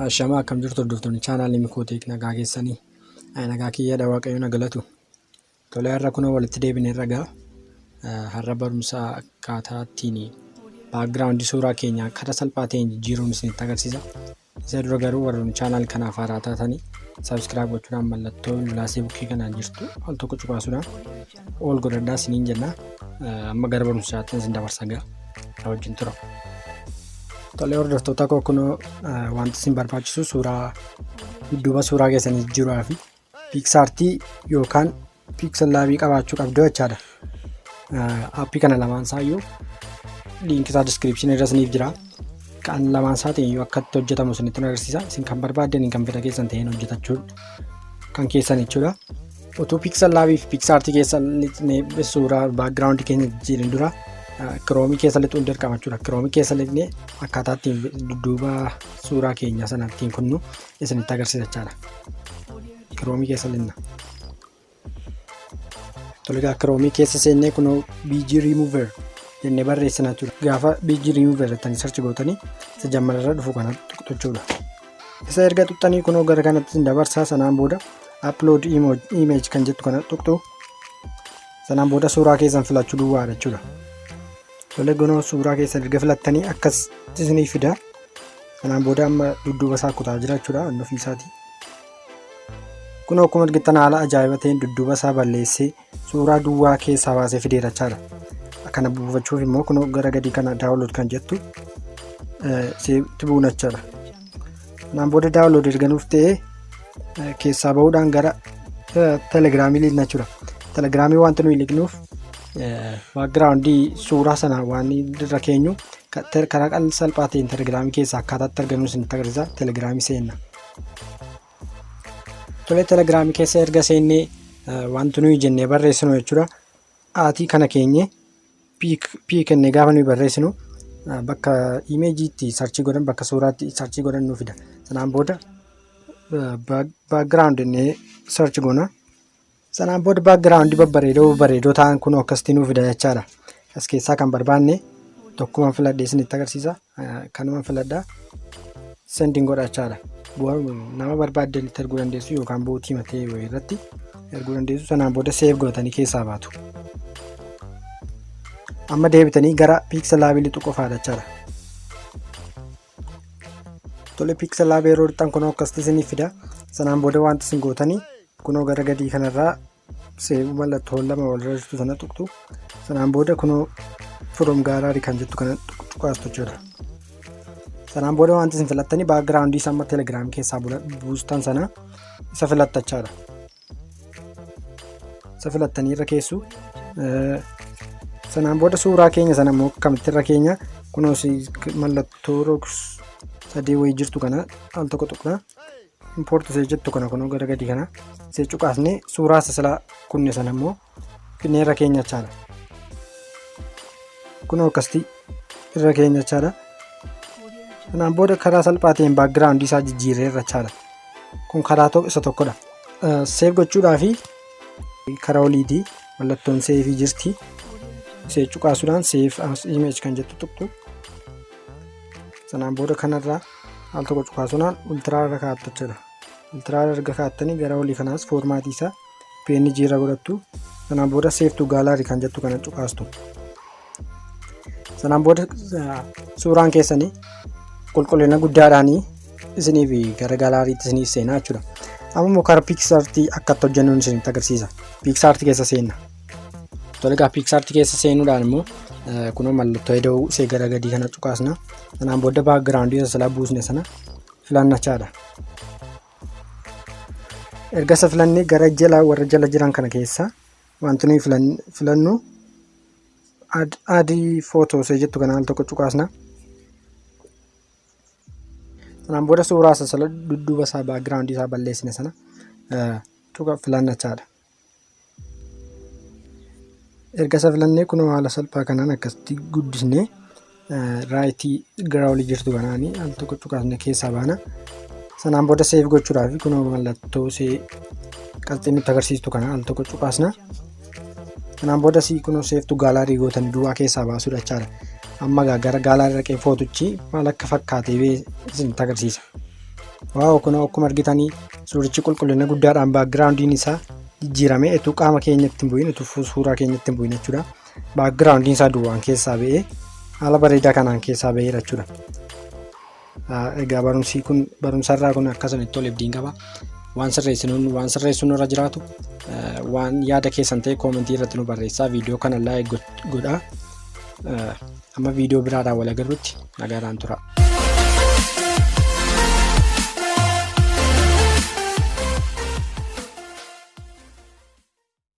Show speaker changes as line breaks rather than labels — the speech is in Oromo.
Ashamaa, akkam jirtu hordoftoonni chaanaalii Mikooteek? Nagaa keessanii? Nagaa kiyyaadha, Waaqayyo na galatu. Tolee, har'a kunoo walitti deebine irra gaa. Har'a barumsa akkaataa ittiin background suuraa keenyaa karaa salphaa ta'een jijjiiruun isinitti agarsiisa. Isa dura garuu warroonni channel kanaaf haaraa taatanii subscribe gochuudhaan mallattoo bilbilaasee bukkee kanaan jirtu al tokko cuqaasuudhaan ol godhadhaa isiniin jenna. Amma gara barumsaatti isin dabarsa gaa. Na wajjin tura. Tolee hordoftoota koo, kunoo wanti isin barbaachisu suuraa dudduuba suuraa keessanii jijjiiruudhaa fi PicsArt yookaan PixelLab qabaachuu qabdu jechaadha. Aappii kana lamaan isaayyuu liinkii isaa description irra isiniif jira. Kan lamaan isaatiin iyyuu akka itti hojjetamu isinitti agarsiisa. Isin kan barbaaddaniin kan fedha keessan ta'een hojjetachuu kan keessan jechuudha. Utuu PixelLab fi PicsArt keessa lixnee suuraa background keenya jijjiirin dura Chrome keessa lixuun dirqama jechuudha. Chrome keessa lixnee akkaataa ittiin dudduuba suuraa keenya sana ittiin kunnu isinitti agarsiisa jechaadha. Chrome keessa lixna. Tole egaa, Chrome keessa seennee kunoo BG Remover jennee barreessina jechuudha. Gaafa BG Remover jettanii search gootanii isa jammararra dhufu kana tuqxu jechuudha. Isa erga tuqxanii kunoo gara kanatti isin dabarsaa. Sanaan booda upload image kan jettu kana tuqxu. Sanaan booda suuraa keessan filachuu duwwaadha jechuudha. Tole, kunoo suuraa keessan erga filattanii akkas isinii fida. Sanaan booda amma dudduuba isaa kutaa jira jechuudha inni ofii isaati. Kun akkuma argitan haala ajaa'iba ta'een dudduuba isaa balleessee suuraa duwwaa keessaa baasee fideera jechaadha. Kana buufachuuf immoo kun gara gadii kana download kan jettu seetti buuna jechaadha. Kanaan booda download erga nuuf ta'ee keessaa bahuudhaan gara Telegramii liqna jechuudha. Telegramii wanti nuyi liqnuuf background suuraa sana waan irra keenyu karaa salphaa ta'een Telegramii keessaa akkaataatti argannu isinitti agarsiisa. Telegramii seenna. Tole, Telegramii keessa erga seennee wanti nuyi jennee barreessinu jechuudha. Aatii kana keenye P kennee gaafa nuyi barreessinu bakka imageiitti search godhan, bakka suuraatti search godhan nu fida. Sanaan booda background jennee search goona. Sanaan booda background babbareedoo babbareedoo ta'an kun akkasitti nuu fida jechaadha. As keessaa kan barbaanne tokkuma filadhee isinitti agarsiisa. Kanuma filadhaa. Send godha jechaadha. Nama barbaaddanitti erguu dandeessu yookaan botii matee wayii irratti erguu dandeessu. Sanaan booda save gootanii keessaa baatu. Amma deebitanii gara PixelLab lixu qofaadha jechaadha. Tole, PixelLab yeroo lixan kunoo akkasitti isiniif fida. Sanaan booda wanti isin gootanii kunoo gara gadii kanarraa save mallattoo lama walirra jirtu sana tuqxu. Sanaan booda kunoo from gallery kan jettu kana tuqaastu jechuudha. Sanaan booda wanti isin filattanii background isaa amma Telegram keessaa buustan sana isa filattachaadha. Isa filattanii irra keessu. Sanaan booda suuraa keenya sana immoo akkamitti irra keenya? Kunoo mallattoo rogs sadii wayii jirtu kana al tokko tuqna. Import ishee jettu kana kunoo gara gadii kana ishee cuqaasnee suuraa isa silaa kunne sana immoo finnee irra keenya jechaadha. Kunoo akkasitti irra keenya jechaadha. Sanaan booda karaa salphaa ta'een background isaa jijjiirree irra jechaadha. Kun karaa isa tokkodha. Save gochuudhaa fi karaa oliitii mallattoon save jirti. Ishee cuqaasuudhaan save as image kan jettu tuqxu. Sanaan booda kanarraa al tokko cuqaasuudhaan ultra irra kaa'attu jechuudha. Ultra irra erga kaa'attanii gara olii kanaas format isaa PNG irra godhattu. Sanaan booda save to gallery kan jettu kana cuqaastu. Sanaan booda suuraan keessanii qulqullina guddaadhaanii isiniif gara galleryitti isiniif seenaa jechuudha. Amma immoo karaa PicsArt akka itti hojjennuun isinitti agarsiisa. PicsArt keessa seenna. Tole egaa, PicsArt keessa seenuudhaan immoo kunoo mallattoo ida'uu ishee gara gadii kana cuqaasna. Sanaan booda background isa silaa buusne sana filanna jechaadha. Erga isa filannee gara jala warra jala jiran kana keessa wanti nuyi filannu add photo ishee jettu kana al tokko cuqaasna. Sanaan booda suuraa isa sila dudduuba isaa background isaa balleessine sana tuqa filanna jechaadha. Erga isa filannee kunoo haala salphaa kanaan akkasitti guddisnee right gara olii jirtu kanaanii al tokko cuqaasne keessaa baana. Sanaan booda save gochuudhaaf kunoo mallattoo see qalxii nutti agarsiistu kana al tokko cuqaasna. Sanaan booda sii kunoo save to gallery gootanii duwwaa keessaa baasuudha jechaadha. Amma gara gallery dhaqee footichi maal akka fakkaatee isinitti agarsiisa. Wow, kun akkuma argitanii suurichi qulqullina guddaadhaan backgroundiin isaa jijjiiramee utuu qaama keenyatti hin bu'in, utuu suuraa keenyatti hin bu'in jechuudha. Backgroundiin isaa duwwaan keessaa ba'ee haala bareedaa kanaan keessaa ba'eera jechuudha. Egaa barumsi kun, barumsarraa kun akka isinitti tole abdiin qaba. Waan sirreessuun irra jiraatu, waan yaada keessan ta'e commentii irratti nu barreessaa, viidiyoo kana like godhaa. Amma viidiyoo biraadhaan wal agarrutti nagaadhaan tura.